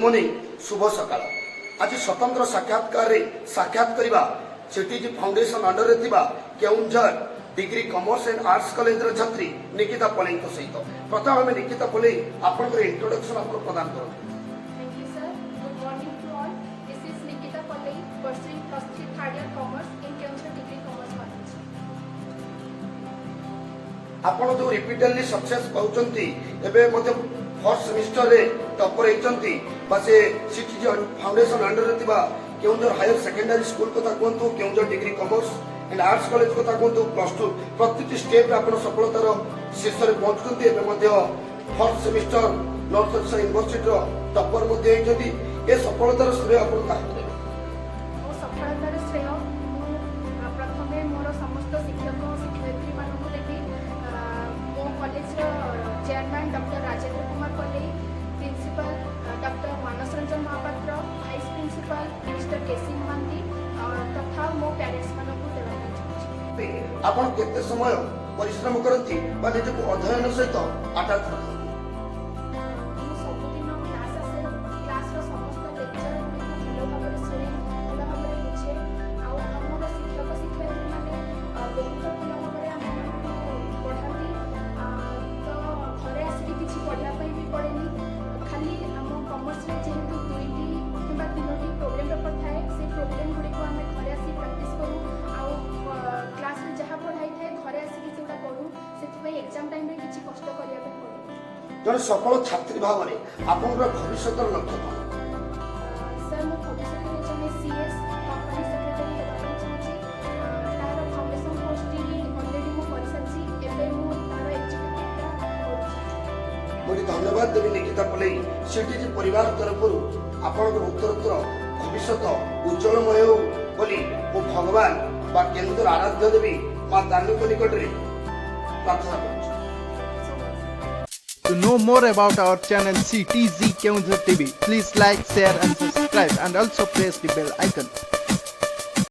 Morning, ଶୁଭ ସକାଳ। ଆଜି ସ୍ୱତନ୍ତ୍ର ସାକ୍ଷାତକାରରେ ସାକ୍ଷାତ କରିବା ସିଟିଜି ଫାଉଣ୍ଡେସନ ଅଣ୍ଡରରେ ଥିବା Keonjhar degree commerce and arts କଲେଜର ଛାତ୍ରୀ ନିକିତା ପଲେଇଙ୍କ ସହିତ। ପ୍ରଥମେ ଆମେ ନିକିତା ପଲେଇ, ଆପଣଙ୍କର ଇଣ୍ଟ୍ରୋଡକ୍ସନ ଆପଣ ପ୍ରଦାନ କରନ୍ତୁ। Thank you, sir. Good morning to all. This is Nikita Palei, pursuing +3 third year commerce in Keonjhar Degree Commerce College. ଆପଣ ଯୋଉ ରିପିଟେଡଲି ସକ୍ସେସ୍ ପାଉଛନ୍ତି, ଏବେ ମଧ୍ୟ ଫର୍ଷ୍ଟ ସେମିଷ୍ଟରରେ ଟପର ହେଇଛନ୍ତି ବା ସେ ସିଟିଜି ଫାଉଣ୍ଡେସନ ଅଣ୍ଡରରେ ଥିବା କେଉଁଝର ହାୟର ସେକେଣ୍ଡାରୀ ସ୍କୁଲ କଥା କୁହନ୍ତୁ, Keonjhar degree commerce and arts college କଥା କୁହନ୍ତୁ, +2 ପ୍ରତିଟି ଷ୍ଟେପ୍ରେ ଆପଣ ସଫଳତାର ଶୀର୍ଷରେ ପହଞ୍ଚୁଛନ୍ତି। ଏବେ ମଧ୍ୟ ଫର୍ଷ୍ଟ ସେମିଷ୍ଟର ନର୍ଥ ଓଡ଼ିଶା ୟୁନିଭର୍ସିଟିର ଟପର ମଧ୍ୟ ହେଇଛନ୍ତି। ଏ ସଫଳତାର ଶ୍ରେୟ ଆପଣ କାହାକୁ ଦେବେ? ମୋ ସଫଳତାର ଶ୍ରେୟ ମୁଁ ପ୍ରଥମେ ମୋର ସମସ୍ତ ଶିକ୍ଷକ ଓ ଶିକ୍ଷୟିତ୍ରୀମାନଙ୍କୁ ଦେବି, ମୋ କଲେଜର chairman doctor Rajendra Kumar Palei, principal doctor Manas Ranjan Mohapatra, vice principal mister K C Mohanty ତଥା ମୋ ପ୍ୟାରେଣ୍ଟସ୍ମାନଙ୍କୁ ଦେବା ପାଇଁ ଚାହୁଁଛି। ଆପଣ କେତେ ସମୟ ପରିଶ୍ରମ କରନ୍ତି ବା ନିଜକୁ ଅଧ୍ୟୟନ ସହିତ ଆଟାଚ୍ ରଖନ୍ତି? ମୁଁ ସବୁଦିନ କ୍ଲାସ୍ ଆସେ। କ୍ଲାସ୍ର ସମସ୍ତ ଲେକ୍ଚର ଗୁଡ଼ିକୁ ଭଲ ଭାବରେ ଶୁଣେ, ଭଲ ଭାବରେ ବୁଝେ। ଆଉ ଆମର ଶିକ୍ଷକ ଶିକ୍ଷୟିତ୍ରୀମାନେ ବହୁତ ଭଲ ଭାବରେ ଆମମାନଙ୍କୁ ପଢ଼ାନ୍ତି। ତ ଘରେ ଆସିକି କିଛି ପଢ଼ିବା ପାଇଁ ବି ପଡ଼େନି। ଖାଲି ଆମ କମର୍ସରେ ଯେହେତୁ ଦୁଇଟି କିମ୍ବା ତିନୋଟି ପ୍ରୋବ୍ଲେମ୍ ପେପର୍ ଥାଏ, ସେଇ ପ୍ରୋବ୍ଲେମ୍ ଗୁଡ଼ିକୁ ଆମେ ଘରେ ଆସି ପ୍ରାକ୍ଟିସ୍ କରୁ। ଆଉ କ୍ଲାସ୍ରେ ଯାହା ପଢ଼ା ହେଇଥାଏ, ଘରେ ଆସିକି ସେଗୁଡ଼ା ପଢ଼ୁ। ସେଥିପାଇଁ ଏକ୍ଜାମ୍ ଟାଇମ୍ରେ କିଛି କଷ୍ଟ କରିବା ପାଇଁ ପଡ଼େନି। ଜଣେ ସଫଳ ଛାତ୍ରୀ ଭାବରେ ଆପଣଙ୍କର ଭବିଷ୍ୟତର ଲକ୍ଷ୍ୟ କଣ? ସାର୍, ମୁଁ ଭବିଷ୍ୟତରେ ଜଣେ ସିଏସ୍, କମ୍ପାନୀ ସେକ୍ରେଟାରୀ ହେବା ପାଇଁ ଚାହୁଁଛି। ତାର ଫାଉଣ୍ଡେସନ୍ କୋର୍ସଟି ଅଲରେଡ଼ି ମୁଁ କରିସାରିଛି। ଏବେ ମୁଁ ତାର ଏକ୍ଜିକ୍ୟୁଟିଭଟା କରୁଛି। ମୁଁ ଏଠି ଧନ୍ୟବାଦ ଦେବି ନିକିତା ପଲେଇ। ସିଟିଜି ପରିବାର ତରଫରୁ ଆପଣଙ୍କର ଉତ୍ତରୋତ୍ତର ଭବିଷ୍ୟତ ଉଜ୍ଜଳମୟ ହେଉ ବୋଲି ମୁଁ ଭଗବାନ ବା କେନ୍ଦୁଝର ଆରାଧ୍ୟ ଦେବୀ ମା ତାରିଣୀଙ୍କ ନିକଟରେ ପ୍ରାର୍ଥନା କରୁଛି। So much. To know more about our channel CTZ Keonjhar TV, please like, share and subscribe and also press the bell icon.